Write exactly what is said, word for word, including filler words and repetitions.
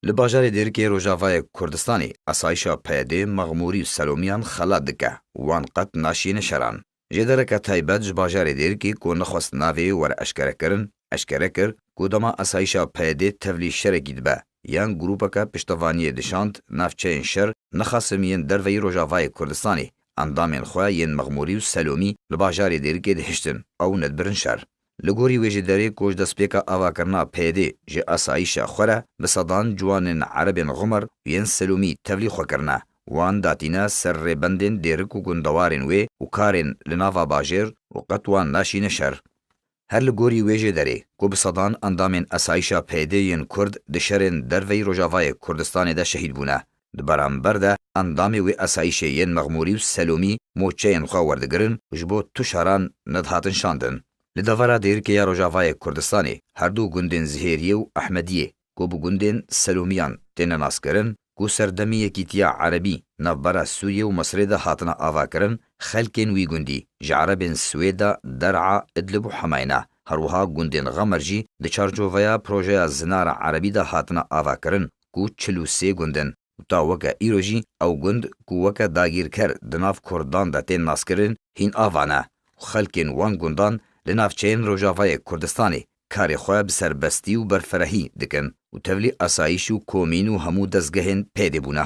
Li bajarê Dêrikê Rojavayê Kurdistanê asayişa P Y D mexmûrî û selomiyan xelat dike û wan qet naşîne şeran. Jêdereke taybet ji bajarê Dêrikê ku nexwest navê were eşkerekirin, eşkere kir ku dema asayişa P Y D tevlî şerekî dibe, yan grûpeke piştevaniyê dişand navçeyên şer, nexasim yên derveyî Rojavayê Kurdistanê endamên xwe yên mexmûrî û selomî li bajarê Dêrikê dihiştin, ew nedibirin şer. Li gorî wê jêderê ku ji destpêka avakirina P Y D ji asayişa xwe re bi sedan ciwanên erebên Xumer û yên selomî tevlî xwe kirine, wan datîne ser rêbendên Dêrik û gundewarên wê û karên li nava bajêr û qet wan naşîne şer. Her li gorî wê jêderê ku bi sedan endamên esayîşa P Y D yên Kurd di şerên derveyî Rojavayê Kurdistanê de şehîd bûne, di beramber de endamê wê esayîşê yên mexmûrî û selomî moçeyên xwe werdigirin û ji bo tu şeran nedihatin şandin. Li devera Dêrikê ya Rojavayê Kurdistanê her du gundên Zihêriyê û Ehmediyê ku bi gundên selomiyan têne naskirin, ku serdemî Yekîtiya Erebî navbera Sûriyê û Misirê de hatine avakirin, xelkên wî gundî ji erebên Swêda, Der'a, Idlib û Hemeyna, her wiha gundên Xemer jî di çarçoveya projeya Zinara Erebî de hatine avakirin, ku çil û sê gund in û ta weke îro jî ew gund ku weke dagîrker di nav Kurdan de tên naskirin, hîn ava ne û xelkên wan gundan li navçeyên Rojavayê Kurdistanê karê xwe bi serbestî û berferehî dikin û tevlî asayîş û komîn û hemû dezgehên P Y D bûne.